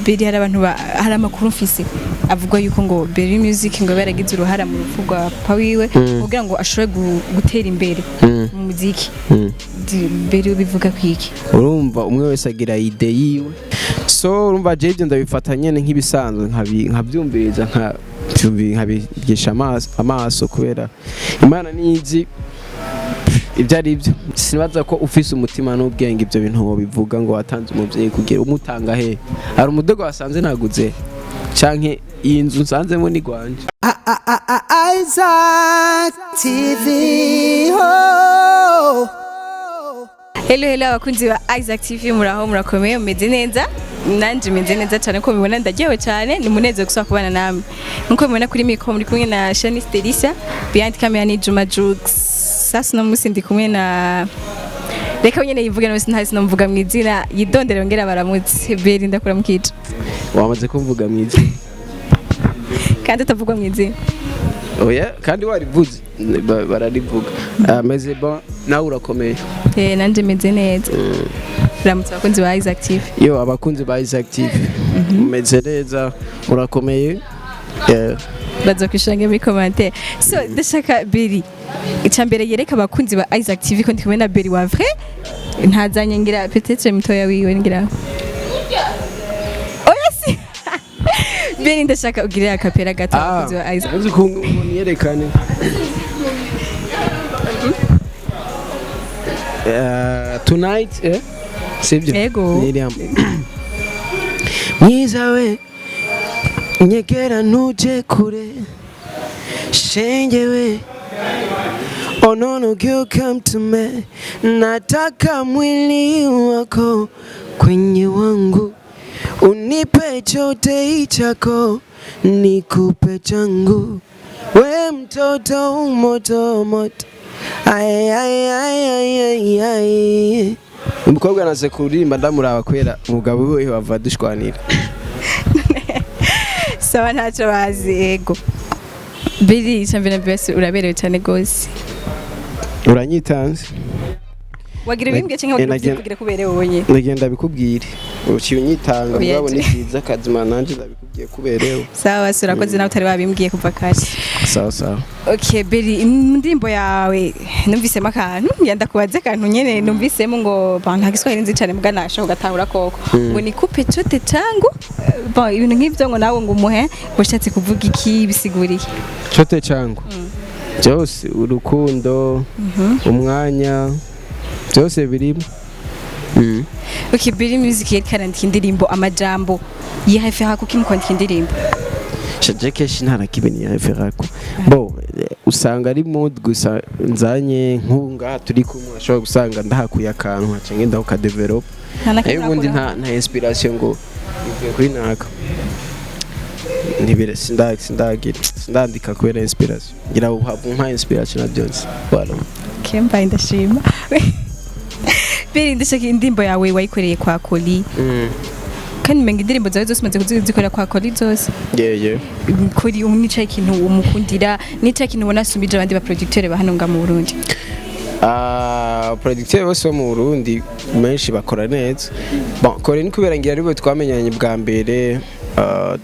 Berry, hari abantu hari amakuru mfise avuga yuko ngo Berry Music ngo baragize uruhara mu rupfu rwa papa wiwe kugira ngo ashobore gutera imbere mu muziki. Berry, bivuga kwiki? Urumva, umwe wese agira idée yiwe, so urumva je ibyo ndabifata nyene nk'ibisanzwe, nkabyumviriza, nkabigisha amaso, kubera Imana nizi ibyo ari byo. Sinibaza ko ufise umutima n'ubwenge ibyo bintu wobivuga ngo watanze umuvyeyi. Kugira umutanga he? Hari umudogo wasanze naguze, canke iyi nzu nsanzemo ni gwanje? Isaac TV. Oh. Hello, hello, abakunzi ba Isaac TV, muraho, murakomeye, mumeze neza? Nanje meze neza cyane, ko mubibona ndaryohewe cyane, ni umunezero gusaba kubana namwe. Nkuko mubibona kuri micro muri kumwe na Shanice Delisa, behind camera ni Juma Jux. Sasa no musi ndi kumwe na, reka nyene yivuge, no sintazi sinomuvuga mu izina, yidondere ngera baramutse. Berry, ndakuramukije. Wamaze kumvuga mw'izina. Kandi utavugwa mu izina. Oya, kandi warivuze. Bararivuga. Ameze bon, nawe urakomeye? Eh, nanje meze neza. Ramutse abakunzi ba Isaac TV. Yo, abakunzi ba Isaac TV, mumeze neza, murakomeye? Yeah. Bazokwishanga muri commentaire. So ndashaka Berry icambere yereka abakunzi ba Isaac TV ko ndi kumwe na Berry wa vrai, ntazanye ngira peut-être mutoya wiwe, ngira oya si Berry. Ndashaka ugirire a cappella gato abakunzi ba Isaac. Uzi ko ngo niyerekane. Tonight, eh? Sibyo? Ego. Miriam. Mwiza we, nyegera ntuje kure, shenge we. Oh no no, you come to me, nataka mwili wako kwenye wangu, unipe chote chako, nikupe changu, we mtoto moto moto, ay ay ay ay ay ay. Umukobwa naze kuririmba ndamuraba kubera umugabo we bava dushwanira. Sawa, ntacyo bazi. Ego Berry, icambere mbese uraberewe cyane gose. Uranyitanze. Wagira ibimbwe cyangwa Eh, wagira kugira kuberewe wenyine? Ndagenda bikubwire uciye unyitanga. Oya, mugabo ni byiza kazima, nanje ndabikubwiye kuberewe. Sawa, si urakoze, nawe utari wabimbwiye kuva kare. Sawa sawa. Okay Berry, indirimbo yawe numvisemo akantu, ngenda kubaza akantu nyene numvisemo ngo ba nta Giswahili nzi cyane muga nasho gatahura koko, ngo nikupe chote changu. Bon, ibintu nk'ivyo, ngo nawe ngo umuhe, ushatse kuvuga iki? Bisiguriye? Chote changu byose, urukundo, umwanya, byose birimo. Okay Berry Music yari karandika indirimbo, amajambo yihafera kuki mu kwandika indirimbo? Shaje kenshi nta na kimwe niyaferako bo, usanga ari mood gusa nzanye. Nk'ubu ngaha turi kumwe, ashobora gusanga ndahakuye akantu nkaca ngenda kukadevelop. Nta na Nayo kimwe ubundi urakora? nta inspiration ngo ivuye kuri naka, ntibire sindagira, sindandika kubera inspiration, ngira uhabwa nka inspiration na byose, voilà. Okay, mbaye ndashima. Berry, ndashaka indirimbo yawe wayikoreye kwa Koli, kandi menga indirimbo zawe zose umaze kuzikorera kwa Koli zose. Yeah. Kuri ubu nicaye ikintu umukundira, nicaye ikintu ubona asumbije abandi ba producteur ba hano nga mu Burundi? Ah, producteur bose bo mu Burundi menshi bakora neza. Bon, kore ni kubera ngira aribo twamenyanye bwa mbere,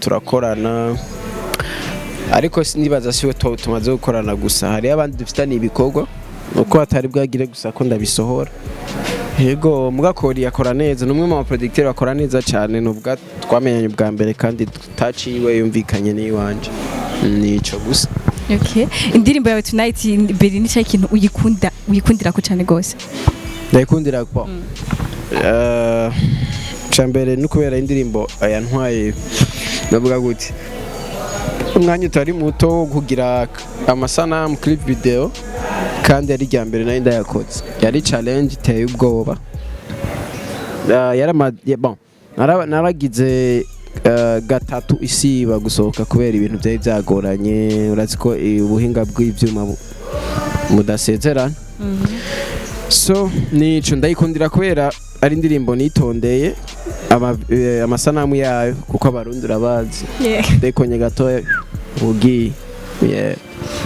turakorana, ariko sinibaza siwe tumaze gukorana gusa, hariyo abandi dufitaniye ibikorwa uko atari bwagire gusa ko ndabisohora. Yego, mugakori akora neza, ni umwe mu baproducteur bakora neza cyane, nubwo twamenyanye bwa mbere kandi taciwe yumvikanye n'iwanje, nico gusa. Okay, indirimbo yawe Tonight, Berry, ni cyahe kintu uyikunda, uyikundira ko cyane gose? Ndayikundira ko mbere ni kubera indirimbo yantwaye, ndavuga gute, umwanya utari muto wo kugira amasanamu, clip video, kandi yari irya mbere nari ndayakoze, yari challenge iteye ubwoba. Bon, naragize gatatu isiba gusohoka kubera ibintu byari byagoranye. Urazi ko ubuhinga bw'ibyuma mudasezerana. So nico ndayikundira, kubera ari indirimbo nitondeye amasanamu yayo, kuko Abarundi urabazi, ndekonye gatoya ugiye, yeah.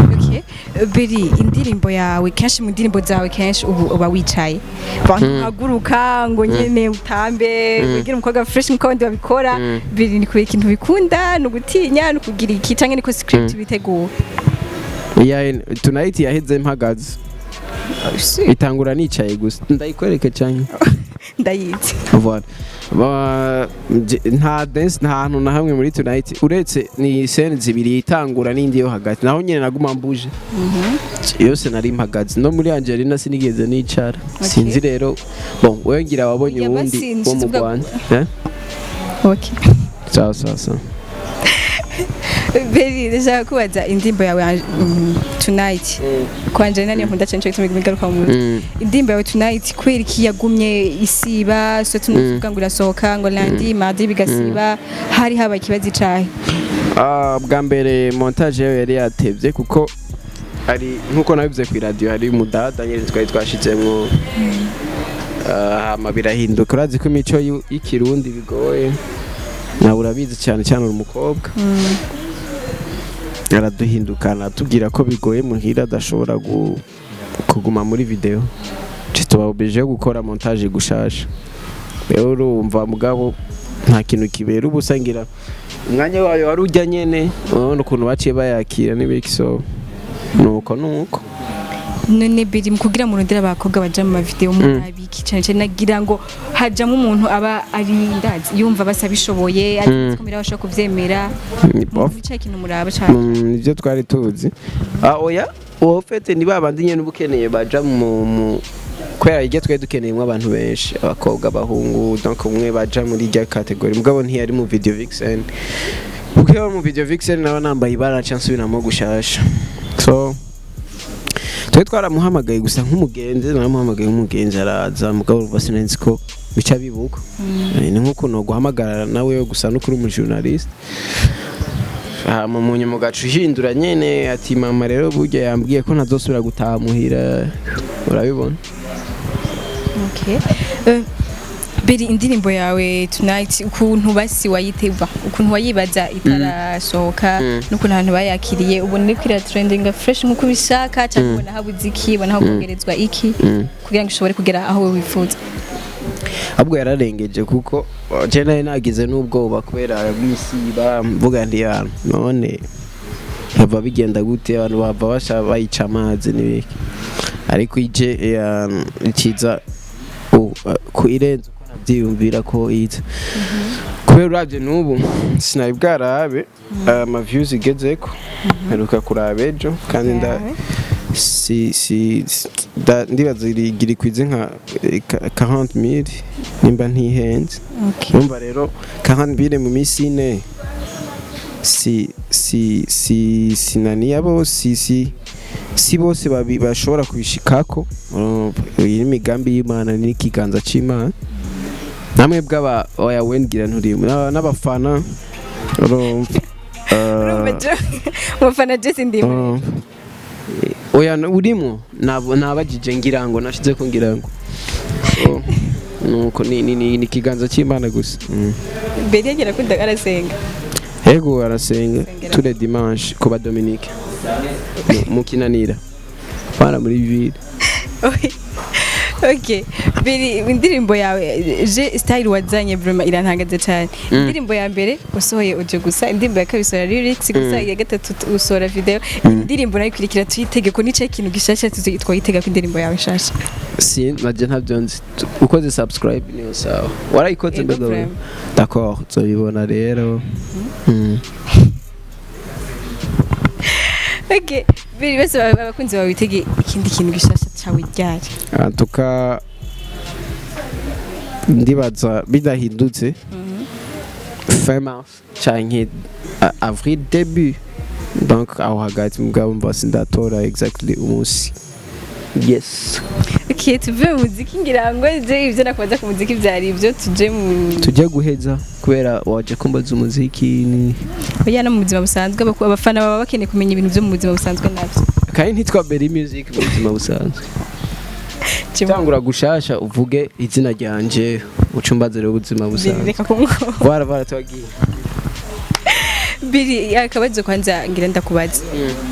Okay. Beri, indirimbo yawe kenshi, mu ndirimbo zawe kenshi ubu uba wicaye, bantu haguruka ngo nyene utambe, wigire umukobwa fresh nkuko abandi babikora. Beri, ni kubera ikintu bikunda, ni ugutinya, ni ukugira iki, canke niko script biteguwe? Ya Tonight yaheze mpagaze. Itangura nicaye gusa. Ndayikwereke canke? Ndayizi. Voilà. Nta dance, nta hantu na hamwe muri Tonight, uretse ni scène zibiri, itangura n'indi yo hagati, naho nyene naguma mbuje yose nari mpagaze. No muri Angelina sinigeze nicara. Sinzi rero, bon, wewe ngira wabonye Oya, uwundi basi, wo mu nshitse Rwanda, eh? Okay. Sawa sawa sawa. Beri, ndashaka kubaza indirimbo yawe Tonight. Kwa Angelina niyo nkunda cyane, cyo gituma igaruka mu mutwe. Indirimbo yawe Tonight, kubera iki yagumye isiba? So tuvuga ngo irasohoka ngo lundi, mardi bigasiba, hari habaye ikibazo icahe? Ah, bwa mbere montage yayo yari yatevye, kuko hari, nkuko nabivuze ku radio, hari umudada nyene twari twashizemwo. Ah, hama birahinduka. Urazi ko imico y'ikirundi bigoye, nawe urabizi cyane cyane uri umukobwa. Araduhindukana atubwira ko bigoye muhira, adashobora kuguma muri video. Tuba obligé yo gukora montage gushasha. Rero urumva, mugabo nta kintu kibera ubusa, ngira umwanya wayo wari ujya nyene, urabona ukuntu baciye bayakira n'ibiki, so nuko nuko. None Beri, mu kugira murondera abakobwa baja mu mavideo, murabiki cyane cyane? Nagira ngo hajamo umuntu aba ari, ndazi, yumva basa bishoboye, azi ko mbere bashobora kuvyemera. Ni Mu bicaye ikintu muraba cyane? Nivyo twari tuzi. Ah, oya, uwo fete ni babandi nyene uba ukeneye baja mu kubera iryo twari dukeneyemo abantu benshi, abakobwa, abahungu, donc umwe baja muri irya catégorie, mugabo ntiyari mu video vixen, kuko iyo mu video vixen naba nambaye ibara nca nsubiramo gushasha. So twari twaramuhamagaye gusa nk'umugenzi, naramuhamagaye nk'umugenzi araza, mugabo urumva sinzi ko bica bibuka. Ni nk'ukuntu guhamagara nawe gusa no kuri umu journaliste, hama mu nyuma ugaca uhindura nyene, ati mama rero burya yambwiye ko ntazosubira gutaha muhira, urabibona. Okay. Beri, indirimbo yawe Tonight, ukuntu basi wayiteba, ukuntu wayibaza itarasohoka, n'ukuntu abantu bayakiriye, ubona iriko ira trendinga fresh nk'uko ubishaka, cyangwa ubona habuze iki, ubona hakongerezwa iki kugira ngo ishobore kugera aho wowe wifuza? Ahubwo yararengeje, kuko je nari nagize n'ubwoba kubera mwisiba, mvuga nti ya none hava bigenda gute, abantu bava basha bayica amazi n'ibiki, ariko ije ikiza ku irenze uko navyiyumvira ko iza, kubera uravye n'ubu sinari bwarabe ama views igezeko, mperuka kuraba ejo, kandi nda Yawe. si ndibaza igira ikwize nka 40,000 nimba ntihenze. Urumva rero 40,000 mu minsi ine si sinaniya bose, si bose bashobora kubishikako. Urumva, iyi ni imigambi y'Imana n'ikiganza c'Imana, namwe bw'aba oya wengira nturimo n'abafana, urumva. Urumva umufana Jesse ndimo. Oya, urimo nabajije, ngira ngo nashize ko ngira ngo. So, nuko ni ikiganza cy'Imana gusa. Beri yagira akunda, arasenga? Ego, arasenga. Sengera. Tous les dimanches kuba Dominique mu Kinanira, para muri ville. Okay, Beri, indirimbo yawe, je style wazanye vraiment irantangaza cyane. Indirimbo ya mbere usohoye audio gusa, indirimbo ya kabiri usohora lyrics gusa, iya gatatu usohora video. Indirimbo nayo ikurikira tuyitege ko nico ikintu gishasha tuzi twayitega ko indirimbo yawe nshasha? Si naje ntabyo nzi. Ukoze subscribe niyo sawa, warayikoze? Ego, Mbega wewe? Vraiment. D'accord, nzobibona rero. Okay, Beri, bose abakunzi bawe bitege ikindi kintu gishasha cawe ryari? En tout cas ndibaza bidahindutse fin mars canke avril début, donc aho hagati, mugabo mva sindatora exactly umunsi, yes. Okay, tuve mu muziki, ngira ngo je ivyo nakubaza ku muziki vyari ivyo, tuje mu Tujye guheza kubera waje kumbaza umuziki ni Oya, no mu buzima busanzwe, abafana baba bakeneye kumenya ibintu vyo mu buzima busanzwe navyo. Kandi ntitwa Berry Music mu buzima busanzwe. Tangura gushasha, uvuge izina ryanje, ucumbaze rero ubuzima busanzwe. Reka kumwo. Voilà, voilà, twagiye. Biri akabazo kwanza ngira ndakubaza.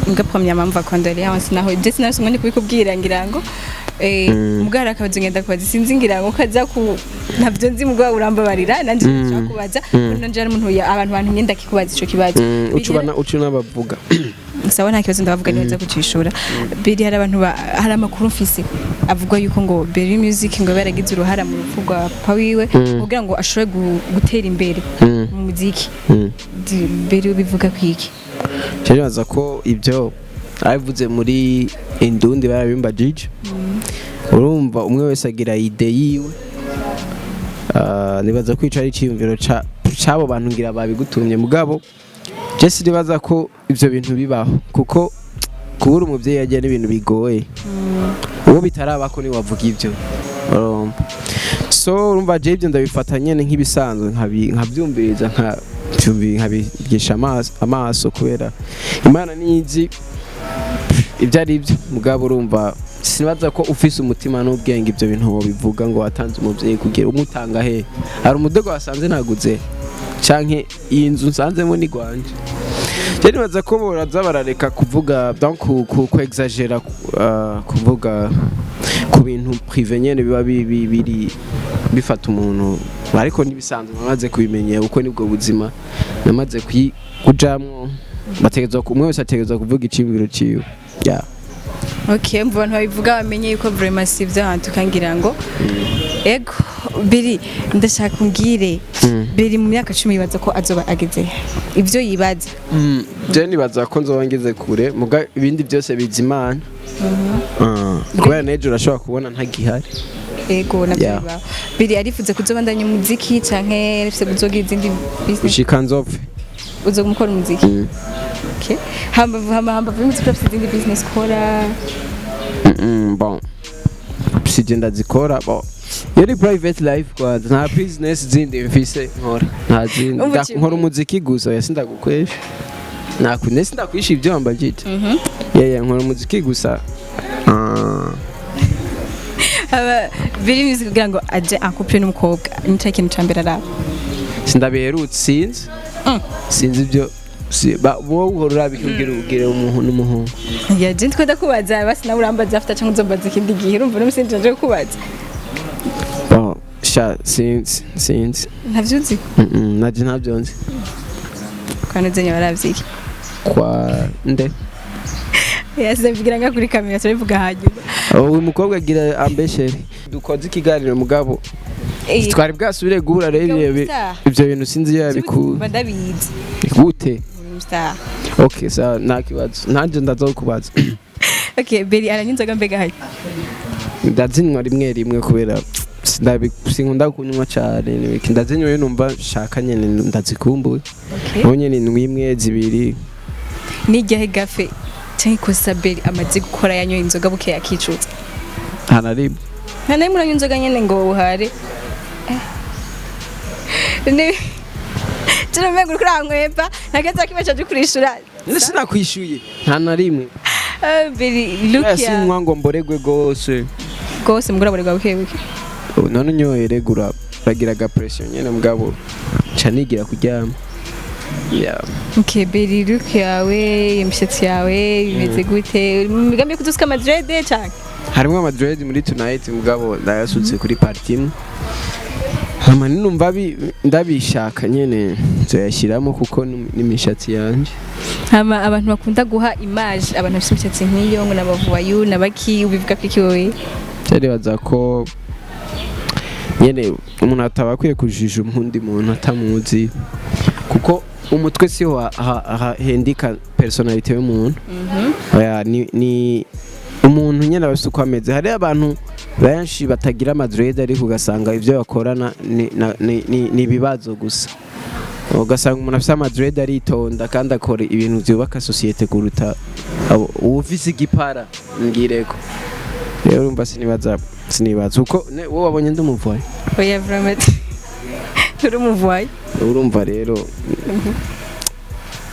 Mbwa premièrement mva condoléances, naho je sinafise umwanya kubikubwira, ngira ngo mbwa hari akabazo ngenda kubaza, sinzi ngira ngo kaza ku ntavyo nzi, mugabo urambabarira nanje nshaka kubaza nanje ari umuntu abantu bantumye ndakikubaza ico kibazo. Biri Ucubana ucu n'abavuga. Sawa, nta kibazo, ndabavuga neza kucishura. Biri hari abantu hari amakuru mfise avuga yuko ngo Berry Music ngo baragize uruhara mu rupfu rwa papa wiwe kugira ngo ashobore gutera imbere mu muziki. Berry bivuga kwiki? Nibaza ko ibyo abivuze muri Indundi barabimbajije. Urumva umwe wese agira idée yiwe. Nibaza ko ico ari iciyumviro c'abo bantu ngira babigutumye, mugabo je sinibaza ko ivyo bintu bibaho, kuko kubura umuvyeyi yagiye n'ibintu bigoye. Uwo bitarabako ni wavuga ivyo, urumva? So urumva je ibyo ndabifata nyene nk'ibisanzwe, nkabyumviriza, nkabigisha amaso, kubera Imana nizi ibyo ari byo. Mugabo urumva sinibaza ko ufise umutima n'ubwenge ibyo bintu wobivuga ngo watanze umuvyeyi. Kugira umutanga he? Hari umudogo wasanze naguze, canke iyi nzu nsanzemo ni gwanje? Je nibaza ko boraza barareka kuvuga, donc ku exagérer, kuvuga ku bintu privé nyene biba biri bifata umuntu, ariko nibisanzwe namaze kubimenyera kuko nibwo buzima namaze kujamwo. Bategerezwa umwe wese ategerezwa kuvuga iciyumviro ciwe, yeah. Okay, mvu abantu babivuga bamenye yuko vraiment si ibyo ahantu tukangira ngo ego. Biri ndashaka umbwire, Biri mu myaka 10 yibaza ko azoba ageze ibyo yibaza? Je nibaza ko nzoba ngeze kure, muga ibindi byose biza Imana. Kubera n'ejo urashobora kubona ntagihari. Ego, navyo bibaho. Biri arifuza kuzobandanya umuziki canke arifuza kuzogira izindi business? Gushika nzopfe. Uzoga umukora umuziki? Okay, hambavu hama hambavu y'umuziki urafise izindi business ukora? Bon, sije ndazikora. Bon, iyo ni private life kwanza, nta business zindi mfise nkora, nta zindi. Umva ikintu. Nkora umuziki gusa. Oya, sindagukwesha, nakunde sindakwisha ibyo wambajije. Yeah, nkora umuziki gusa. Aba Biri Music kugira ngo aje en couple n'umukobwa nico kintu ca mbere araba? Sindabiherutse, sinzi. Sinzi ibyo wowe uhora urabika kugira ugire umuhungu n'umuhungu. Ya, je ndiko ndakubaza, basi nawe urambaza after cyangwa uzombaza ikindi gihe. Urumva n'umusinzi nje kukubaza. Bon, sha, sinzi, sinzi. Ntavyo uzi? Naje ntabyo nzi. Kandi zenya baravyiki? Kwa nde? Yasize mvugira nga kuri kamera, turabivuga hanyuma. Uyu mukobwa agira ambeshere dukoze ikiganiro, mugabo twari bwasubire guhura rero. Mugabo star. Ibyo bintu sinzi yabiku Mba ndabizi. Gute? Star. Okay, sawa, nta kibazo, nanjye ndazokubaza. Okay, Beri aranywa inzoga mbega hari? Ndazinywa rimwe rimwe kubera sinkunda kunywa cyane n'ibiki. Ndazinywa iyo numva nshaka nyene, ndazikumbuye. Okay. Ubu nyene nywa imwe, zibiri. Nijyahe gafe cyangwa ikosa Beri amaze gukora yanyoye inzoga buke yakicutse? Nta na rimwe. Nta nawe muranywa inzoga nyene ngo uhare? Ni turamenga uriko urankwepa, nta kibazo kimwe caje kurishura. None sinakwishuye? Nta na rimwe. Beri look Oya, ya sinywa ngo mboregwe gose. Gose mugura buke buke. Ubu none unyoye regura uragira aga pression nyene, mugabo nca nigira kuryama, yeah. Okay, Beri, look yawe, imishatsi yawe imeze gute? Uri mu migambi yo kudusuka ama dread canke? Harimo ama dread muri tonight, mugabo ndayasutse kuri party imwe, hama ninumva ndabishaka nyene nzoyashyiramo kuko n'imishatsi yanje. Hama abantu bakunda guha image abantu bafite imishatsi nk'iyo ngo n'abavuwayu n'abaki, ubivuga ko iki wowe? Ndibaza ko nyene umuntu ataba akwiye kujija umundi muntu atamuzi, kuko umutwe siho hendika personnalité y'umuntu. Oya, ni umuntu nyene aba afise uko ameze. Hari abantu benshi batagira ama dread ariko ugasanga ivyo bakorana ni ibibazo gusa. Ugasanga umuntu afise ama dread aritonda kandi akora ibintu vyubaka société kuruta uwufise igipara ngireko. Rero urumva sinibaza kuko wowe wabonye ndi umuvoyi? Oya, vraiment uri umuvuwayu. Urumva rero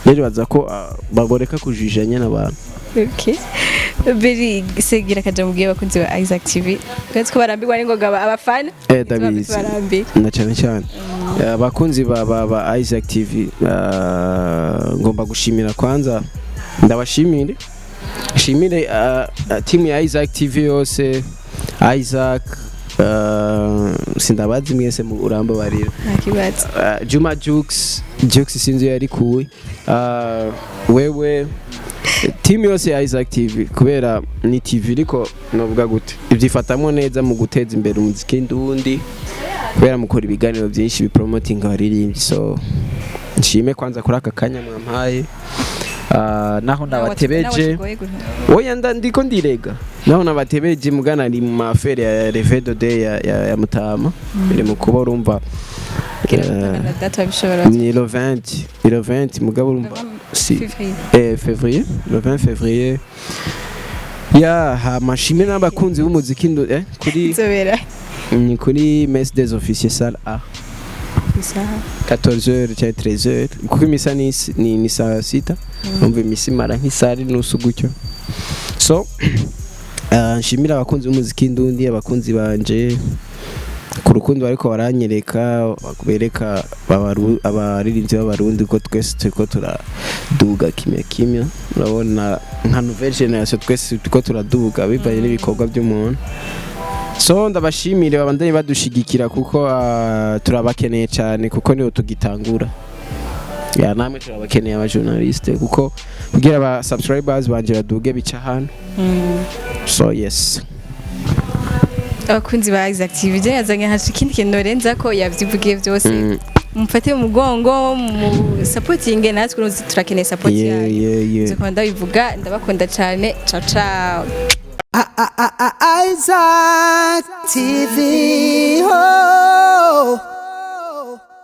baza ko bagoreka kujija nyene abantu. Okay. Beri segira akaja mubwiye abakunzi ba Isaac TV. Uretse ko barambirwa n'ingoga abafana. Ndabizi. Barambirwa. Na cyane cyane. Abakunzi ba Isaac TV, ngomba gushimira kwanza, ndabashimire, shimire team ya Isaac TV yose, Isaac, sindabazi mwese, mu urambabarira. Nta kibazo. Juma Jux, Jux sinzi yari kuwe, wewe, team yose ya Isaac TV, kubera ni TV iriko, novuga gute, ibyifatamwo neza mu guteza imbere umuziki ndundi, kubera mukora ibiganiro byinshi bipromoting abaririmbyi. So nshime kwanza kuri aka kanya mwampaye, naho nabatebeje. Oya, ndiko ndirega naho nabatebeje, mugana ni mu mafere ya Revedo Day ya Mutama, biri mu kuba urumva, Date wabishobora? Ni le 20, ni le 20, mugabo urumva si Février. Février, le 20 février ya. Hama nshimire n'abakunzi b'umuziki kuri Nzobera. Ni kuri messe des officiers, salle A. Isaha? 14h cyangwa 13h, kuko imisa ni saa sita, umva imisa imara nk'isaha n'inusu gutyo. So nshimire abakunzi b'umuziki ndundi, abakunzi banje, ku rukundo bariko baranyereka, bereka abaririmbyi b'Abarundi ko twese turiko turaduga kimya kimya. Urabona nka nouvelle génération, twese turiko turaduga bivanye n'ibikorwa by'umuntu. So ndabashimire, babandanye badushigikira, kuko turabakeneye cyane, kuko niho tugitangura. Ya, namwe turabakeneye, aba journaliste, kuko kugira aba subscribers banje baduge bica hano. So yes. Abakunzi ba Isaac TV, je yazanye haje ikindi kintu norenza ko yavyivugiye byose. Mufate mu mugongo, mu supporting natwe, uruzi turakeneye support yanyu. Nzokoma ndabivuga, ndabakunda cyane. Ciao ciao. Isaac TV. Oh.